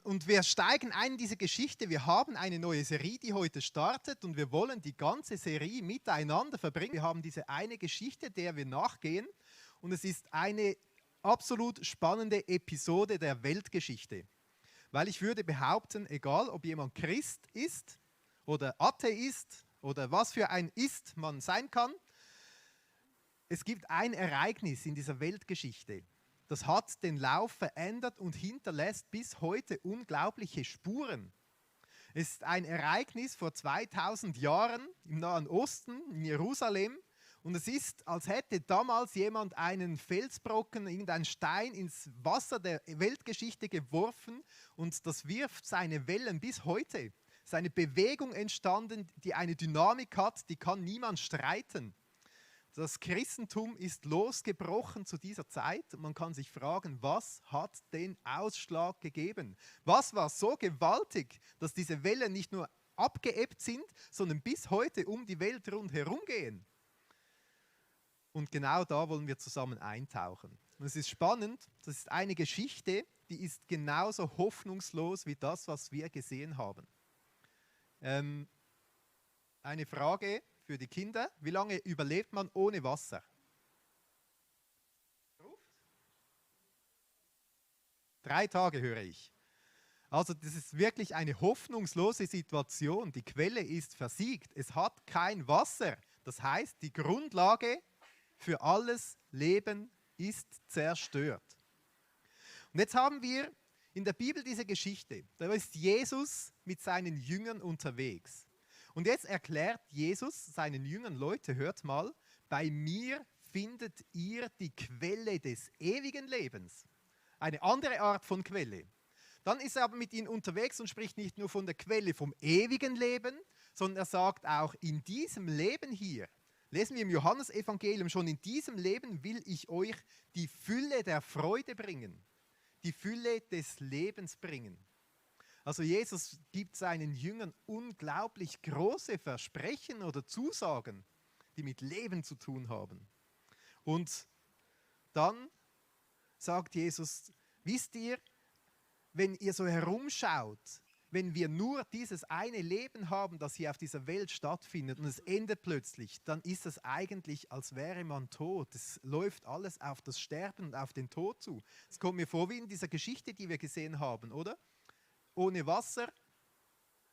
Und wir steigen ein in diese Geschichte. Wir haben eine neue Serie, die heute startet und wir wollen die ganze Serie miteinander verbringen. Wir haben diese eine Geschichte, der wir nachgehen und es ist eine absolut spannende Episode der Weltgeschichte. Weil ich würde behaupten, egal ob jemand Christ ist oder Atheist oder was für ein Ist man sein kann, es gibt ein Ereignis in dieser Weltgeschichte. Das hat den Lauf verändert und hinterlässt bis heute unglaubliche Spuren. Es ist ein Ereignis vor 2000 Jahren im Nahen Osten, in Jerusalem. Und es ist, als hätte damals jemand einen Felsbrocken, irgendeinen Stein ins Wasser der Weltgeschichte geworfen und das wirft seine Wellen bis heute. Es ist eine Bewegung entstanden, die eine Dynamik hat, die kann niemand streiten. Das Christentum ist losgebrochen zu dieser Zeit. Man kann sich fragen, was hat den Ausschlag gegeben? Was war so gewaltig, dass diese Wellen nicht nur abgeebbt sind, sondern bis heute um die Welt rundherum gehen? Und genau da wollen wir zusammen eintauchen. Und es ist spannend, das ist eine Geschichte, die ist genauso hoffnungslos wie das, was wir gesehen haben. Eine Frage für die Kinder: Wie lange überlebt man ohne Wasser? 3 Tage höre ich. Also das ist wirklich eine hoffnungslose Situation. Die Quelle ist versiegt. Es hat kein Wasser. Das heißt, die Grundlage für alles Leben ist zerstört. Und jetzt haben wir in der Bibel diese Geschichte. Da ist Jesus mit seinen Jüngern unterwegs. Und jetzt erklärt Jesus seinen Jüngern: Leute, hört mal, bei mir findet ihr die Quelle des ewigen Lebens. Eine andere Art von Quelle. Dann ist er aber mit ihnen unterwegs und spricht nicht nur von der Quelle vom ewigen Leben, sondern er sagt auch, in diesem Leben hier, lesen wir im Johannesevangelium, schon in diesem Leben will ich euch die Fülle der Freude bringen, die Fülle des Lebens bringen. Also Jesus gibt seinen Jüngern unglaublich große Versprechen oder Zusagen, die mit Leben zu tun haben. Und dann sagt Jesus, wisst ihr, wenn ihr so herumschaut, wenn wir nur dieses eine Leben haben, das hier auf dieser Welt stattfindet und es endet plötzlich, dann ist es eigentlich, als wäre man tot. Es läuft alles auf das Sterben und auf den Tod zu. Es kommt mir vor wie in dieser Geschichte, die wir gesehen haben, oder? Ohne Wasser,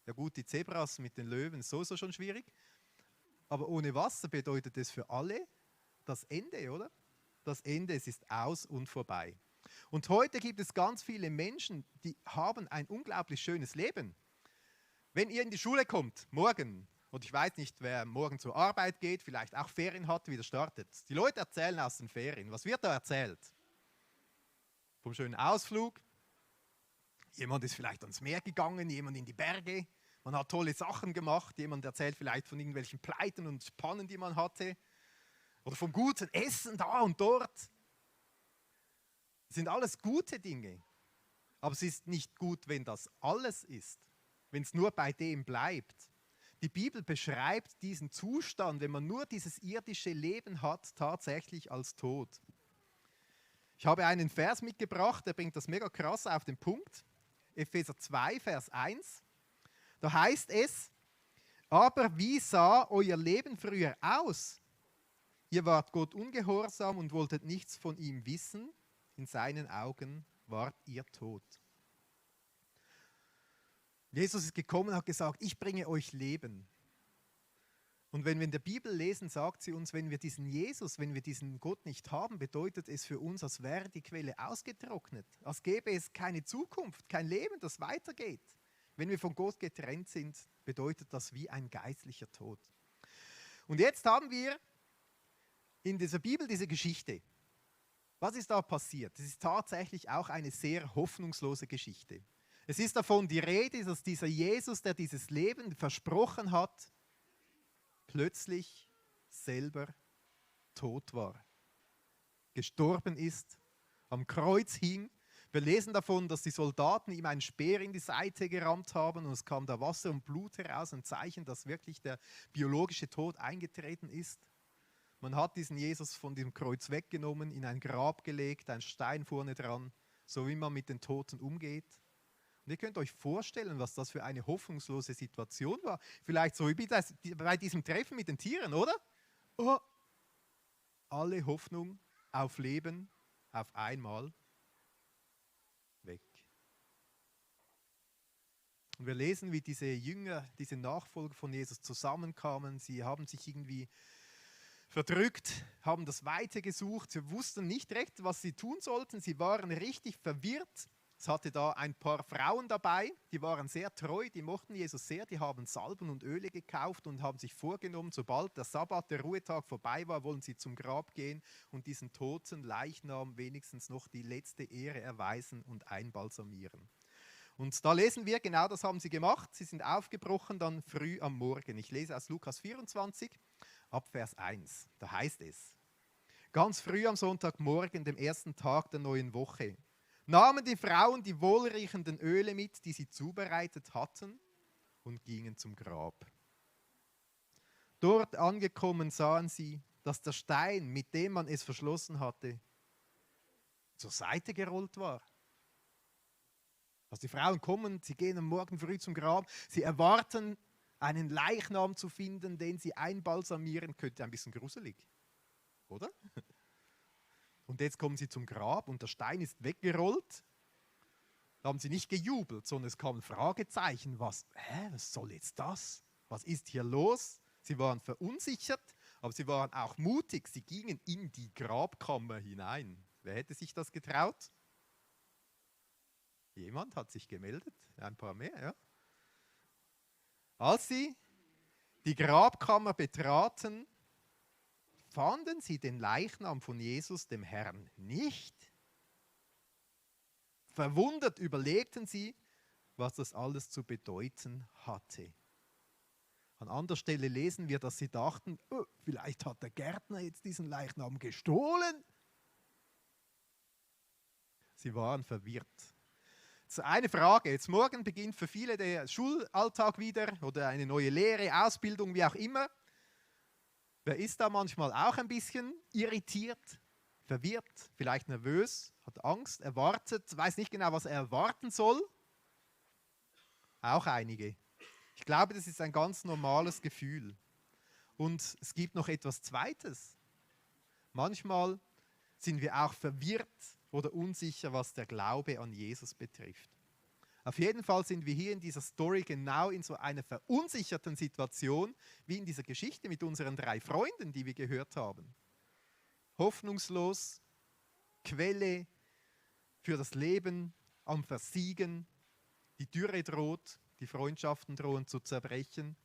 ja gut, die Zebras mit den Löwen ist sowieso schon schwierig, aber ohne Wasser bedeutet es für alle das Ende, oder? Das Ende, es ist aus und vorbei. Und heute gibt es ganz viele Menschen, die haben ein unglaublich schönes Leben. Wenn ihr in die Schule kommt, morgen, und ich weiß nicht, wer morgen zur Arbeit geht, vielleicht auch Ferien hat, wieder startet. Die Leute erzählen aus den Ferien. Was wird da erzählt? Vom schönen Ausflug. Jemand ist vielleicht ans Meer gegangen, jemand in die Berge. Man hat tolle Sachen gemacht. Jemand erzählt vielleicht von irgendwelchen Pleiten und Pannen, die man hatte. Oder vom guten Essen da und dort. Das sind alles gute Dinge. Aber es ist nicht gut, wenn das alles ist. Wenn es nur bei dem bleibt. Die Bibel beschreibt diesen Zustand, wenn man nur dieses irdische Leben hat, tatsächlich als Tod. Ich habe einen Vers mitgebracht, der bringt das mega krass auf den Punkt. Epheser 2, Vers 1. Da heißt es, aber wie sah euer Leben früher aus? Ihr wart Gott ungehorsam und wolltet nichts von ihm wissen. In seinen Augen wart ihr tot. Jesus ist gekommen und hat gesagt, ich bringe euch Leben. Und wenn wir in der Bibel lesen, sagt sie uns, wenn wir diesen Jesus, wenn wir diesen Gott nicht haben, bedeutet es für uns, als wäre die Quelle ausgetrocknet. Als gäbe es keine Zukunft, kein Leben, das weitergeht. Wenn wir von Gott getrennt sind, bedeutet das wie ein geistlicher Tod. Und jetzt haben wir in dieser Bibel diese Geschichte. Was ist da passiert? Es ist tatsächlich auch eine sehr hoffnungslose Geschichte. Es ist davon die Rede, dass dieser Jesus, der dieses Leben versprochen hat, plötzlich selber tot war, gestorben ist, am Kreuz hing. Wir lesen davon, dass die Soldaten ihm einen Speer in die Seite gerammt haben und es kam da Wasser und Blut heraus, ein Zeichen, dass wirklich der biologische Tod eingetreten ist. Man hat diesen Jesus von dem Kreuz weggenommen, in ein Grab gelegt, ein Stein vorne dran, so wie man mit den Toten umgeht. Und ihr könnt euch vorstellen, was das für eine hoffnungslose Situation war. Vielleicht so wie bei diesem Treffen mit den Tieren, oder? Oh, alle Hoffnung auf Leben auf einmal weg. Und wir lesen, wie diese Jünger, diese Nachfolger von Jesus zusammenkamen. Sie haben sich irgendwie verdrückt, haben das Weite gesucht. Sie wussten nicht recht, was sie tun sollten. Sie waren richtig verwirrt. Es hatte da ein paar Frauen dabei, die waren sehr treu, die mochten Jesus sehr, die haben Salben und Öle gekauft und haben sich vorgenommen, sobald der Sabbat, der Ruhetag vorbei war, wollen sie zum Grab gehen und diesen toten Leichnam wenigstens noch die letzte Ehre erweisen und einbalsamieren. Und da lesen wir, genau das haben sie gemacht. Sie sind aufgebrochen dann früh am Morgen. Ich lese aus Lukas 24, ab Vers 1. Da heißt es: Ganz früh am Sonntagmorgen, dem ersten Tag der neuen Woche, nahmen die Frauen die wohlriechenden Öle mit, die sie zubereitet hatten, und gingen zum Grab. Dort angekommen sahen sie, dass der Stein, mit dem man es verschlossen hatte, zur Seite gerollt war. Also die Frauen kommen, sie gehen am Morgen früh zum Grab, sie erwarten, einen Leichnam zu finden, den sie einbalsamieren könnte. Ein bisschen gruselig, oder? Und jetzt kommen sie zum Grab und der Stein ist weggerollt. Da haben sie nicht gejubelt, sondern es kamen Fragezeichen. Was soll jetzt das? Was ist hier los? Sie waren verunsichert, aber sie waren auch mutig. Sie gingen in die Grabkammer hinein. Wer hätte sich das getraut? Jemand hat sich gemeldet, ein paar mehr, ja. Als sie die Grabkammer betraten, fanden sie den Leichnam von Jesus, dem Herrn, nicht. Verwundert überlegten sie, was das alles zu bedeuten hatte. An anderer Stelle lesen wir, dass sie dachten, oh, vielleicht hat der Gärtner jetzt diesen Leichnam gestohlen. Sie waren verwirrt. So, eine Frage, jetzt morgen beginnt für viele der Schulalltag wieder oder eine neue Lehre, Ausbildung, wie auch immer. Wer ist da manchmal auch ein bisschen irritiert, verwirrt, vielleicht nervös, hat Angst, erwartet, weiß nicht genau, was er erwarten soll? Auch einige. Ich glaube, das ist ein ganz normales Gefühl. Und es gibt noch etwas Zweites. Manchmal sind wir auch verwirrt oder unsicher, was der Glaube an Jesus betrifft. Auf jeden Fall sind wir hier in dieser Story genau in so einer verunsicherten Situation, wie in dieser Geschichte mit unseren 3 Freunden, die wir gehört haben. Hoffnungslos, Quelle für das Leben am Versiegen, die Dürre droht, die Freundschaften drohen zu zerbrechen.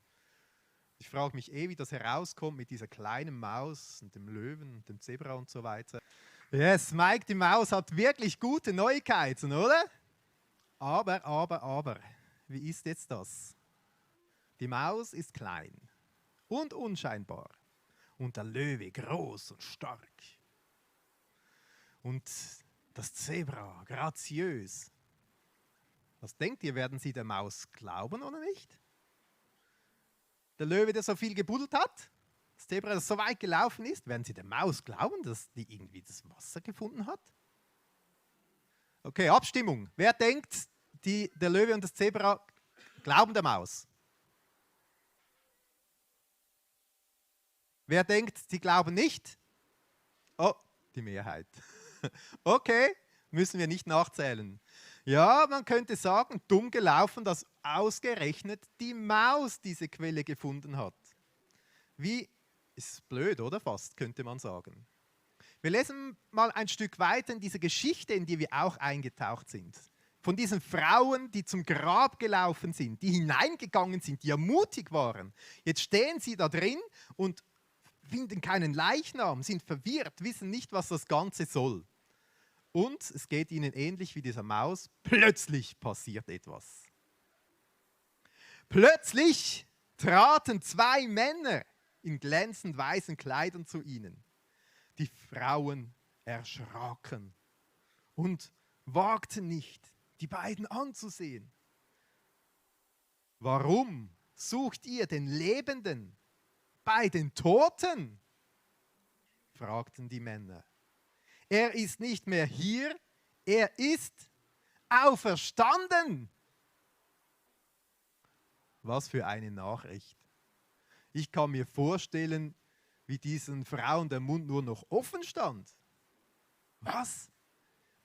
Ich frage mich wie das herauskommt mit dieser kleinen Maus und dem Löwen und dem Zebra und so weiter. Yes, Mike die Maus hat wirklich gute Neuigkeiten, oder? Aber, wie ist jetzt das? Die Maus ist klein und unscheinbar und der Löwe groß und stark. Und das Zebra graziös. Was denkt ihr, werden sie der Maus glauben oder nicht? Der Löwe, der so viel gebuddelt hat, das Zebra, das so weit gelaufen ist, werden sie der Maus glauben, dass die irgendwie das Wasser gefunden hat? Okay, Abstimmung. Wer denkt, der Löwe und das Zebra glauben der Maus? Wer denkt, sie glauben nicht? Oh, die Mehrheit. Okay, müssen wir nicht nachzählen. Ja, man könnte sagen, dumm gelaufen, dass ausgerechnet die Maus diese Quelle gefunden hat. Wie, ist blöd, oder fast, könnte man sagen. Wir lesen mal ein Stück weiter in diese Geschichte, in die wir auch eingetaucht sind. Von diesen Frauen, die zum Grab gelaufen sind, die hineingegangen sind, die ja mutig waren. Jetzt stehen sie da drin und finden keinen Leichnam, sind verwirrt, wissen nicht, was das Ganze soll. Und es geht ihnen ähnlich wie dieser Maus. Plötzlich passiert etwas. Plötzlich traten 2 Männer in glänzend weißen Kleidern zu ihnen. Die Frauen erschraken und wagten nicht, die beiden anzusehen. Warum sucht ihr den Lebenden bei den Toten? Fragten die Männer. Er ist nicht mehr hier, er ist auferstanden. Was für eine Nachricht. Ich kann mir vorstellen, wie diesen Frauen der Mund nur noch offen stand. Was?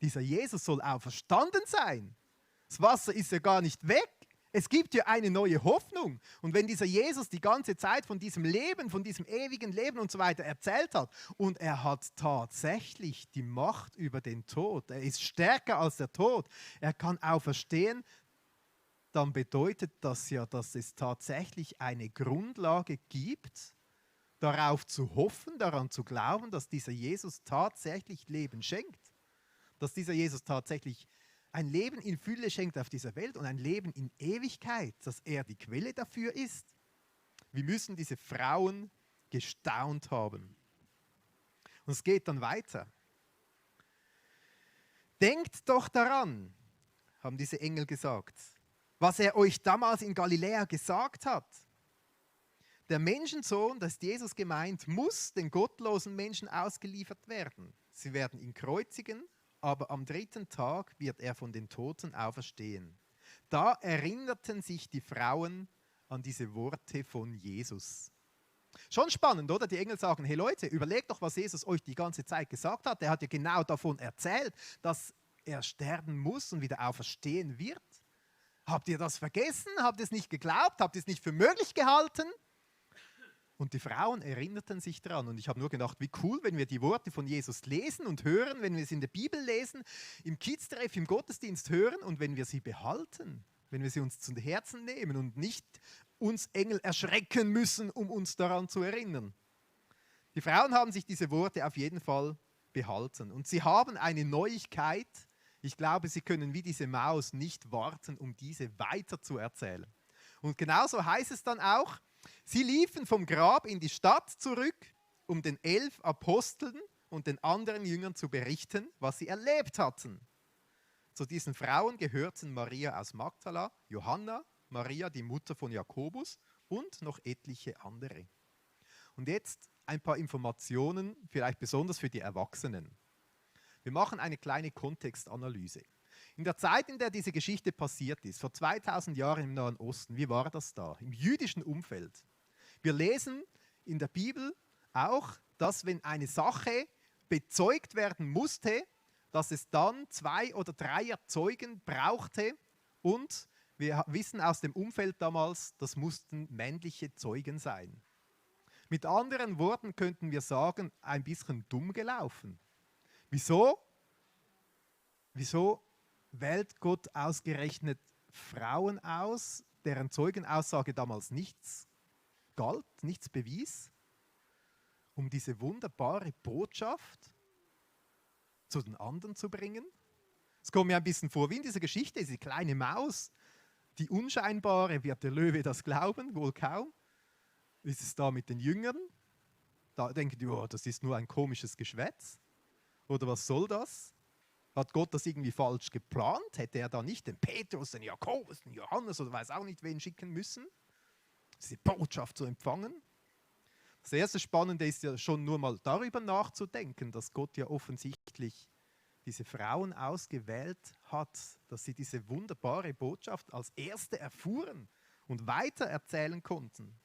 Dieser Jesus soll auferstanden sein. Das Wasser ist ja gar nicht weg. Es gibt ja eine neue Hoffnung. Und wenn dieser Jesus die ganze Zeit von diesem Leben, von diesem ewigen Leben und so weiter erzählt hat und er hat tatsächlich die Macht über den Tod, er ist stärker als der Tod, er kann auferstehen, dann bedeutet das ja, dass es tatsächlich eine Grundlage gibt, darauf zu hoffen, daran zu glauben, dass dieser Jesus tatsächlich Leben schenkt. Dass dieser Jesus tatsächlich ein Leben in Fülle schenkt auf dieser Welt und ein Leben in Ewigkeit, dass er die Quelle dafür ist. Wir müssen diese Frauen gestaunt haben. Und es geht dann weiter. Denkt doch daran, haben diese Engel gesagt, was er euch damals in Galiläa gesagt hat. Der Menschensohn, das ist Jesus gemeint, muss den gottlosen Menschen ausgeliefert werden. Sie werden ihn kreuzigen, aber am 3. Tag wird er von den Toten auferstehen. Da erinnerten sich die Frauen an diese Worte von Jesus. Schon spannend, oder? Die Engel sagen, hey Leute, überlegt doch, was Jesus euch die ganze Zeit gesagt hat. Er hat ja genau davon erzählt, dass er sterben muss und wieder auferstehen wird. Habt ihr das vergessen? Habt ihr es nicht geglaubt? Habt ihr es nicht für möglich gehalten? Und die Frauen erinnerten sich daran. Und ich habe nur gedacht, wie cool, wenn wir die Worte von Jesus lesen und hören, wenn wir es in der Bibel lesen, im Kids-Treff, im Gottesdienst hören und wenn wir sie behalten, wenn wir sie uns zu Herzen nehmen und nicht uns Engel erschrecken müssen, um uns daran zu erinnern. Die Frauen haben sich diese Worte auf jeden Fall behalten. Und sie haben eine Neuigkeit. Ich glaube, sie können wie diese Maus nicht warten, um diese weiter zu erzählen. Und genauso heißt es dann auch, sie liefen vom Grab in die Stadt zurück, um den 11 Aposteln und den anderen Jüngern zu berichten, was sie erlebt hatten. Zu diesen Frauen gehörten Maria aus Magdala, Johanna, Maria, die Mutter von Jakobus und noch etliche andere. Und jetzt ein paar Informationen, vielleicht besonders für die Erwachsenen. Wir machen eine kleine Kontextanalyse. In der Zeit, in der diese Geschichte passiert ist, vor 2000 Jahren im Nahen Osten, wie war das da? Im jüdischen Umfeld. Wir lesen in der Bibel auch, dass wenn eine Sache bezeugt werden musste, dass es dann 2 oder 3 Zeugen brauchte und wir wissen aus dem Umfeld damals, das mussten männliche Zeugen sein. Mit anderen Worten könnten wir sagen, ein bisschen dumm gelaufen. Wieso? Wieso wählt Gott ausgerechnet Frauen aus, deren Zeugenaussage damals nichts galt, nichts bewies, um diese wunderbare Botschaft zu den anderen zu bringen? Es kommt mir ein bisschen vor wie in dieser Geschichte, diese kleine Maus, die unscheinbare, wird der Löwe das glauben? Wohl kaum. Wie ist es da mit den Jüngern? Da denken die, oh, das ist nur ein komisches Geschwätz. Oder was soll das? Hat Gott das irgendwie falsch geplant? Hätte er da nicht den Petrus, den Jakobus, den Johannes oder weiß auch nicht wen schicken müssen, diese Botschaft zu empfangen? Das erste Spannende ist ja schon nur mal darüber nachzudenken, dass Gott ja offensichtlich diese Frauen ausgewählt hat, dass sie diese wunderbare Botschaft als erste erfuhren und weiter erzählen konnten.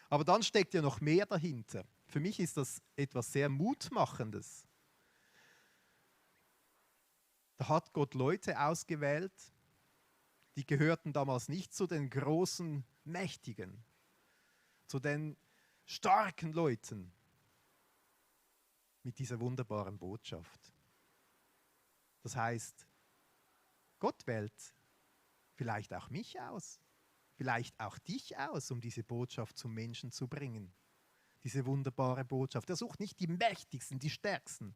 Aber dann steckt ja noch mehr dahinter. Für mich ist das etwas sehr Mutmachendes. Da hat Gott Leute ausgewählt, die gehörten damals nicht zu den großen Mächtigen, zu den starken Leuten mit dieser wunderbaren Botschaft. Das heißt, Gott wählt vielleicht auch mich aus, vielleicht auch dich aus, um diese Botschaft zum Menschen zu bringen. Diese wunderbare Botschaft. Er sucht nicht die Mächtigsten, die Stärksten.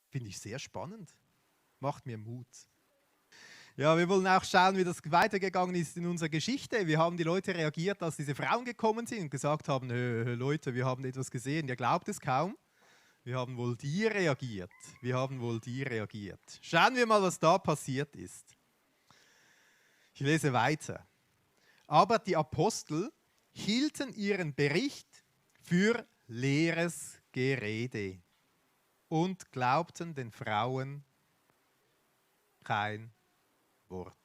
Finde ich sehr spannend. Macht mir Mut. Ja, wir wollen auch schauen, wie das weitergegangen ist in unserer Geschichte. Wir haben die Leute reagiert, als diese Frauen gekommen sind und gesagt haben, Leute, wir haben etwas gesehen, ihr glaubt es kaum. Wir haben wohl die reagiert. Wir haben wohl die reagiert. Schauen wir mal, was da passiert ist. Ich lese weiter. Aber die Apostel hielten ihren Bericht für leeres Gerede und glaubten den Frauen kein Wort.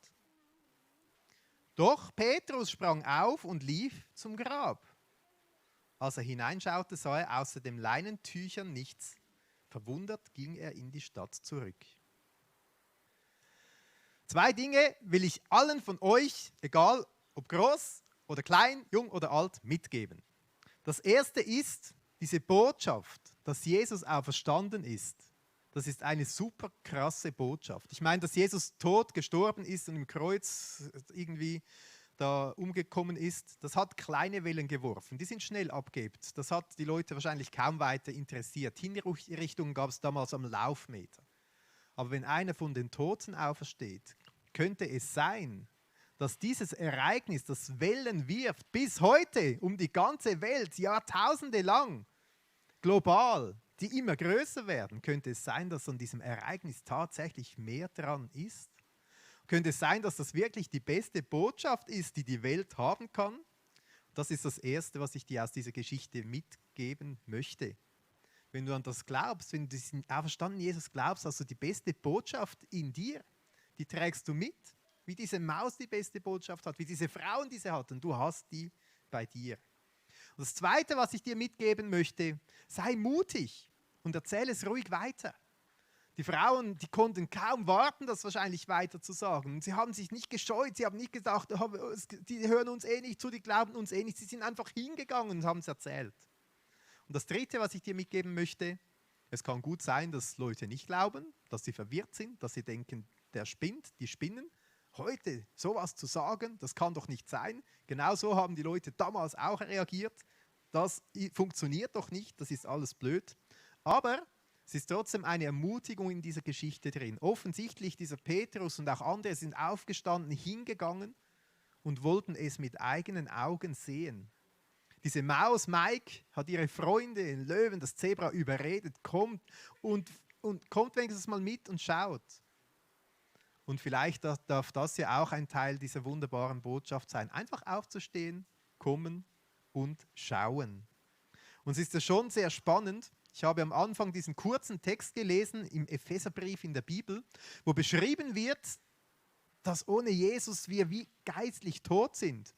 Doch Petrus sprang auf und lief zum Grab. Als er hineinschaute, sah er außer den Leinentüchern nichts. Verwundert ging er in die Stadt zurück. 2 Dinge will ich allen von euch, egal ob groß oder klein, jung oder alt, mitgeben. Das erste ist diese Botschaft, dass Jesus auferstanden ist. Das ist eine super krasse Botschaft. Ich meine, dass Jesus tot gestorben ist und im Kreuz irgendwie da umgekommen ist, das hat kleine Wellen geworfen. Die sind schnell abgeebt. Das hat die Leute wahrscheinlich kaum weiter interessiert. Hinrichtungen gab es damals am Laufmeter. Aber wenn einer von den Toten aufersteht, könnte es sein, dass dieses Ereignis, das Wellen wirft, bis heute um die ganze Welt, Jahrtausende lang, global, die immer größer werden, könnte es sein, dass an diesem Ereignis tatsächlich mehr dran ist? Könnte es sein, dass das wirklich die beste Botschaft ist, die die Welt haben kann? Das ist das Erste, was ich dir aus dieser Geschichte mitgeben möchte. Wenn du an das glaubst, wenn du diesen auferstandenen Jesus glaubst, hast du die beste Botschaft in dir, die trägst du mit, wie diese Maus die beste Botschaft hat, wie diese Frauen diese hatten, du hast die bei dir. Und das Zweite, was ich dir mitgeben möchte, sei mutig und erzähle es ruhig weiter. Die Frauen, die konnten kaum warten, das wahrscheinlich weiter zu sagen. Und sie haben sich nicht gescheut, sie haben nicht gedacht, die hören uns eh nicht zu, die glauben uns eh nicht. Sie sind einfach hingegangen und haben es erzählt. Und das Dritte, was ich dir mitgeben möchte, es kann gut sein, dass Leute nicht glauben, dass sie verwirrt sind, dass sie denken, der spinnt, die spinnen. Heute sowas zu sagen, das kann doch nicht sein. Genauso haben die Leute damals auch reagiert. Das funktioniert doch nicht, das ist alles blöd. Aber es ist trotzdem eine Ermutigung in dieser Geschichte drin. Offensichtlich dieser Petrus und auch andere sind aufgestanden, hingegangen und wollten es mit eigenen Augen sehen. Diese Maus Mike hat ihre Freunde, den Löwen, das Zebra überredet, kommt und kommt wenigstens mal mit und schaut. Und vielleicht darf das ja auch ein Teil dieser wunderbaren Botschaft sein. Einfach aufzustehen, kommen und schauen. Und es ist ja schon sehr spannend. Ich habe am Anfang diesen kurzen Text gelesen im Epheserbrief in der Bibel, wo beschrieben wird, dass ohne Jesus wir wie geistlich tot sind.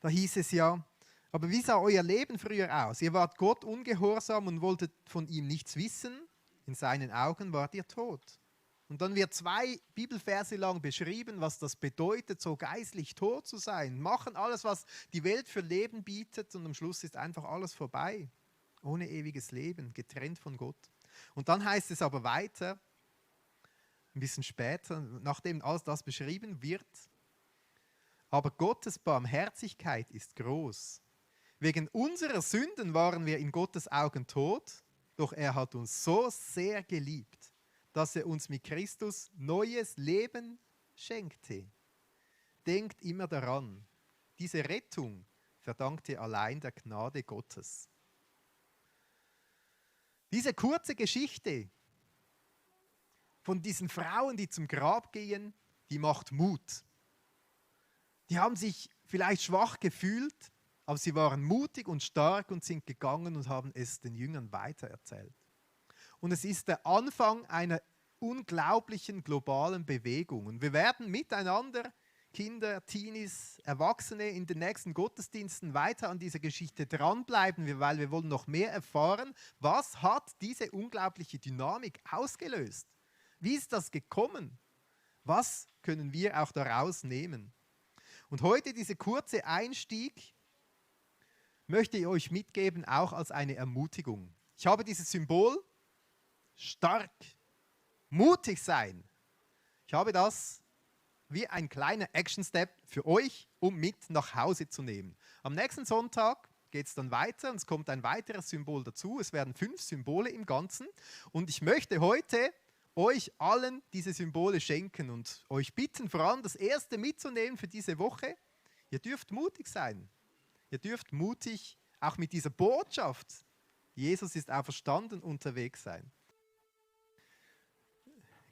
Da hieß es ja, aber wie sah euer Leben früher aus? Ihr wart Gott ungehorsam und wolltet von ihm nichts wissen. In seinen Augen wart ihr tot. Und dann wird 2 Bibelverse lang beschrieben, was das bedeutet, so geistlich tot zu sein. Machen alles, was die Welt für Leben bietet und am Schluss ist einfach alles vorbei. Ohne ewiges Leben, getrennt von Gott. Und dann heißt es aber weiter, ein bisschen später, nachdem alles das beschrieben wird, aber Gottes Barmherzigkeit ist groß. Wegen unserer Sünden waren wir in Gottes Augen tot, doch er hat uns so sehr geliebt, dass er uns mit Christus neues Leben schenkte. Denkt immer daran, diese Rettung verdankt ihr allein der Gnade Gottes. Diese kurze Geschichte von diesen Frauen, die zum Grab gehen, die macht Mut. Die haben sich vielleicht schwach gefühlt, aber sie waren mutig und stark und sind gegangen und haben es den Jüngern weitererzählt. Und es ist der Anfang einer unglaublichen globalen Bewegung. Und wir werden miteinander, Kinder, Teenies, Erwachsene, in den nächsten Gottesdiensten weiter an dieser Geschichte dranbleiben, weil wir wollen noch mehr erfahren, was hat diese unglaubliche Dynamik ausgelöst? Wie ist das gekommen? Was können wir auch daraus nehmen? Und heute dieser kurze Einstieg möchte ich euch mitgeben, auch als eine Ermutigung. Ich habe dieses Symbol, stark, mutig sein. Ich habe das wie ein kleiner Action-Step für euch, um mit nach Hause zu nehmen. Am nächsten Sonntag geht es dann weiter und es kommt ein weiteres Symbol dazu. Es werden 5 Symbole im Ganzen. Und ich möchte heute euch allen diese Symbole schenken und euch bitten, vor allem das erste mitzunehmen für diese Woche. Ihr dürft mutig sein. Ihr dürft mutig auch mit dieser Botschaft, Jesus ist auferstanden, unterwegs sein.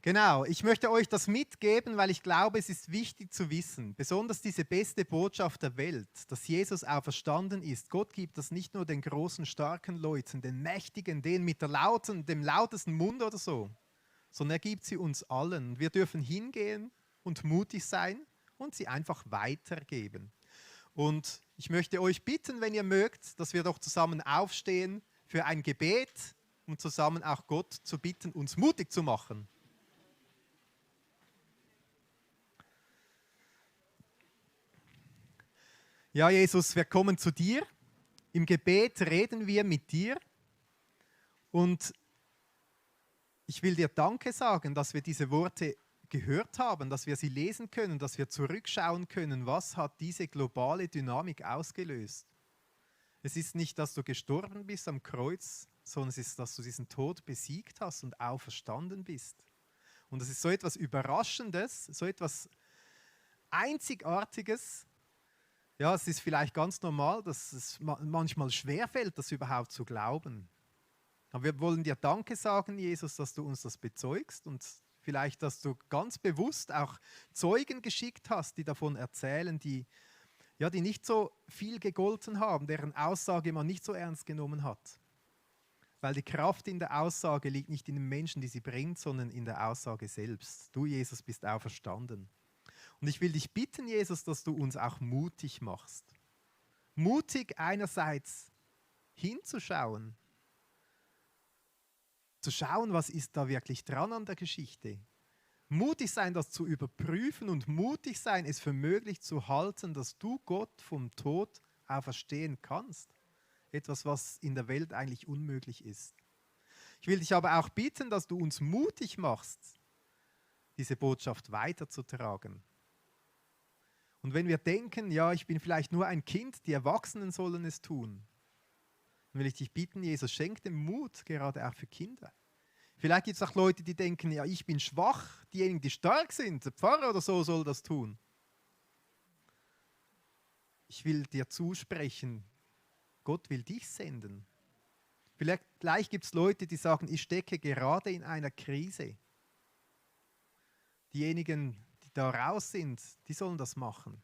Genau, ich möchte euch das mitgeben, weil ich glaube, es ist wichtig zu wissen, besonders diese beste Botschaft der Welt, dass Jesus auferstanden ist. Gott gibt das nicht nur den großen, starken Leuten, den Mächtigen, denen mit dem lautesten Mund oder so, sondern er gibt sie uns allen. Wir dürfen hingehen und mutig sein und sie einfach weitergeben. Und ich möchte euch bitten, wenn ihr mögt, dass wir doch zusammen aufstehen für ein Gebet, um zusammen auch Gott zu bitten, uns mutig zu machen. Ja, Jesus, wir kommen zu dir. Im Gebet reden wir mit dir. Und ich will dir Danke sagen, dass wir diese Worte gehört haben, dass wir sie lesen können, dass wir zurückschauen können, was hat diese globale Dynamik ausgelöst. Es ist nicht, dass du gestorben bist am Kreuz, sondern es ist, dass du diesen Tod besiegt hast und auferstanden bist. Und es ist so etwas Überraschendes, so etwas Einzigartiges. Ja, es ist vielleicht ganz normal, dass es manchmal schwerfällt, das überhaupt zu glauben. Aber wir wollen dir Danke sagen, Jesus, dass du uns das bezeugst und vielleicht, dass du ganz bewusst auch Zeugen geschickt hast, die davon erzählen, die nicht so viel gegolten haben, deren Aussage man nicht so ernst genommen hat. Weil die Kraft in der Aussage liegt nicht in den Menschen, die sie bringt, sondern in der Aussage selbst. Du, Jesus, bist auferstanden. Und ich will dich bitten, Jesus, dass du uns auch mutig machst. Mutig einerseits hinzuschauen, zu schauen, was ist da wirklich dran an der Geschichte. Mutig sein, das zu überprüfen und mutig sein, es für möglich zu halten, dass du Gott vom Tod auferstehen kannst. Etwas, was in der Welt eigentlich unmöglich ist. Ich will dich aber auch bitten, dass du uns mutig machst, diese Botschaft weiterzutragen. Und wenn wir denken, ja, ich bin vielleicht nur ein Kind, die Erwachsenen sollen es tun, dann will ich dich bitten, Jesus, schenk den Mut, gerade auch für Kinder. Vielleicht gibt es auch Leute, die denken, ja, ich bin schwach, diejenigen, die stark sind, der Pfarrer oder so soll das tun. Ich will dir zusprechen, Gott will dich senden. Vielleicht gibt es Leute, die sagen, ich stecke gerade in einer Krise. Diejenigen, die da raus sind, die sollen das machen.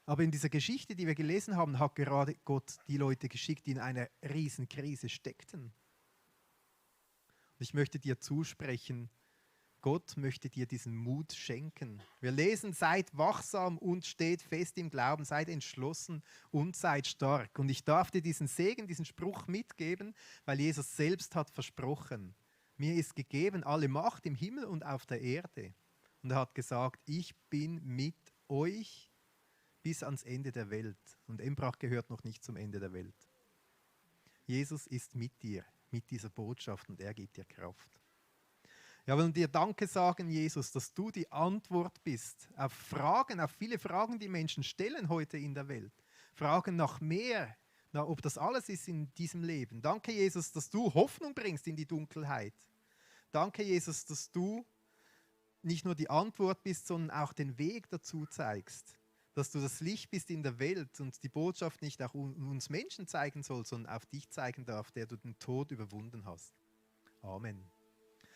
Aber in dieser Geschichte, die wir gelesen haben, hat gerade Gott die Leute geschickt, die in einer Riesenkrise steckten. Und ich möchte dir zusprechen, Gott möchte dir diesen Mut schenken. Wir lesen, seid wachsam und steht fest im Glauben, seid entschlossen und seid stark. Und ich darf dir diesen Segen, diesen Spruch mitgeben, weil Jesus selbst hat versprochen, mir ist gegeben alle Macht im Himmel und auf der Erde. Und er hat gesagt, ich bin mit euch bis ans Ende der Welt. Und Embrach gehört noch nicht zum Ende der Welt. Jesus ist mit dir, mit dieser Botschaft und er gibt dir Kraft. Ja, wir wollen dir Danke sagen, Jesus, dass du die Antwort bist auf Fragen, auf viele Fragen, die Menschen stellen heute in der Welt. Fragen nach mehr, ob das alles ist in diesem Leben. Danke, Jesus, dass du Hoffnung bringst in die Dunkelheit. Danke, Jesus, dass du nicht nur die Antwort bist, sondern auch den Weg dazu zeigst. Dass du das Licht bist in der Welt und die Botschaft nicht auch uns Menschen zeigen soll, sondern auf dich zeigen darf, der du den Tod überwunden hast. Amen.